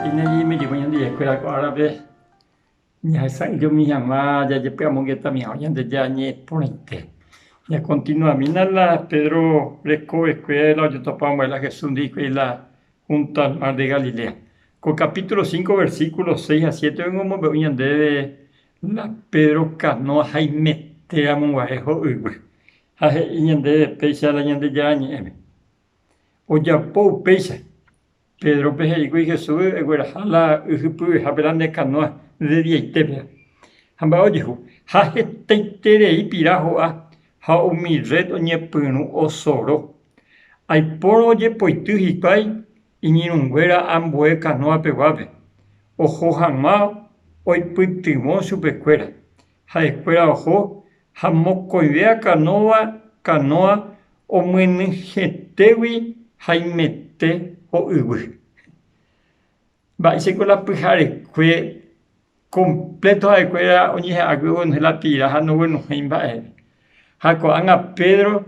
Péina ñañeme'ẽvo ñandejekuéra ko árape ñahesa'ỹijomi hag̃ua jajepy'amongetami hag̃ua Ñandejára ñe'ẽ porãite. Ñakontinuamína la Pedro rekovekue la ojotopa mba'e la Jesús ndéi la junto al mar de Galilea. Ko capítulo 5 versículo 6 ha 7 oĩ omombe'u ñandéve la Pedro kanóa haimetéramo guare ho'yguy. Ha he'i ñandéve péicha la Ñandejára ñe'ẽme. Ojapo upéicha, Pédrope he'íkuri Jesús egueraha la y hypyvehápe la ne kanóa de diaitépe. Ha mba'e ojehu? Ha hetaiterei pira ho'a ha umi rred oñepyrũ osoro. Aipórõ ojepoity hikuái iñirũnguéra ambue kanóa peguápe, oho hag̃ua oipytyvõ chupekuéra. Ha'ekuéra oho ha mokõive akanóva kanóa omyenyhẽtégui haimete ho'yguy. Mba'éichako la pyharekue kompléto ha'ekuéra oñeha'ãgui oguenohẽ la pira ha noguenohẽi mba'eve. Ha ko'ág̃a Pedro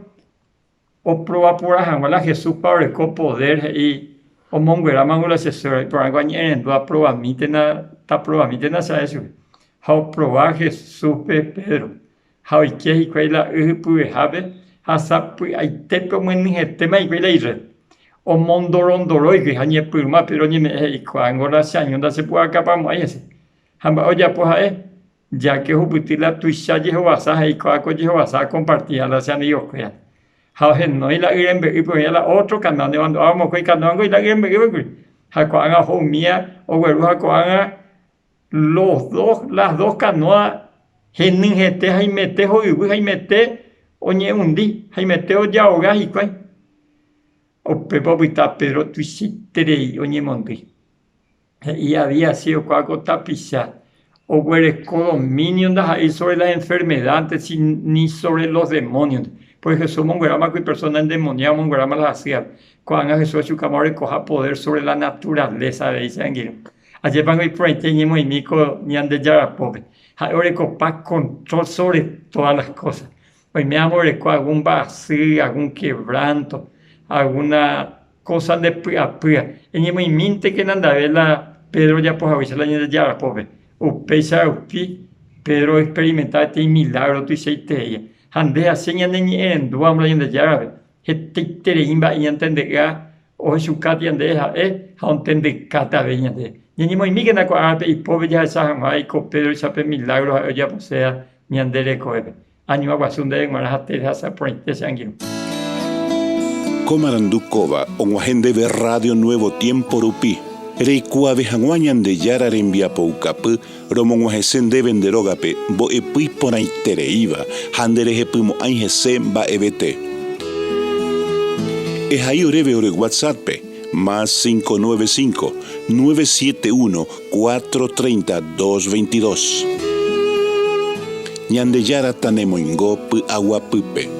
Oprova porã hag̃ua la Jesúspa oreko podér he'i omonguerámango la che suégra, iporãngo añe'ẽrendu aprovamíntena, taprovamíntena che ha'e chupe. Ha oprova Jesúspe Pedro, ha oike hikuái la y hypyvehápe ha sapy'aitépe omyenyhẽtéma hikuái la irréd. Omondorondoro hikuái ha oñepyrũma Pedro oñeme'ẽ he'i, Ko'ág̃a la che año ndachepu'akapamo'ãi hese. Ha mba'e ojapo ha'e? Jáke ohupyty la tuicha jehovasa ha eikuaa ko jehovasa akompartiha la che amigokuéra. Ha ohenói la y rembe'ýpe oĩva la ótro kanóa, nemandu'áva mokõi kanóango oĩ la y rembe'ýpe kuri. Ha ko'ág̃a oho umía ogueru ha ko'ág̃a los dos, las dos kanóa henyhẽte haimete ho'yguy, haimete oñe'undi, haimete ojaoga hikuái. Upépe opyta Pedro tuichaiterei oñemondýi. He'i avía si okuaa ko tapicha oguereko dominio ndaha'éi sobre las enfermedad-nte ni sobre los demonios-nte. Porque Jesús omongueráma kuri persona endemoniada, omongueráma la hasývape. Ko'ág̃a Jesús ochukáma orekoha poder sobre la naturaleza avei che angirũ. Ajépango iporãite ñemoĩmi ko Ñandejára pópe. Ha'e orekopa control sobre todas las cosas. Oiméramo oreko algún mba'asy, algún quebranto, alguna kósa nde py'apýva. Eñemoĩmíntekena ndave la Pedro ojapo haguéicha la Ñandejára pópe. Upéicha rupi Pedro oexperimenta peteĩ milágro tuichaitereíva. Ha nde ha che ñaneñe'ẽrendúvamo la Ñandejárape, hetaiterei mba'e ñantende'ỹva ohechukáta ñandéve ha'e ha ontendekáta avei ñandéve. Ñañemoĩmíkena ko árape ipópe jahecha hag̃ua oiko Pédroicha pe milágro ha'e ojaposéva ñande rekovépe. Añua guasu ndéve g̃uarã ha terehasa porãite che angirũ. Ko marandu kóva og̃uahẽ ndéve Radio Nuevo Tiempo rupi, reikuaave hag̃ua Ñandejára rembiapoukapy romog̃uahẽse ndéve nde rógape mbo'epy iporãitereíva ha nderehepymo'ãi hese mba'evete. Ehai oréve ore WhatsApp-pe, más 595, 971 430 222. Ñandejára tanemoingo py'aguapýpe.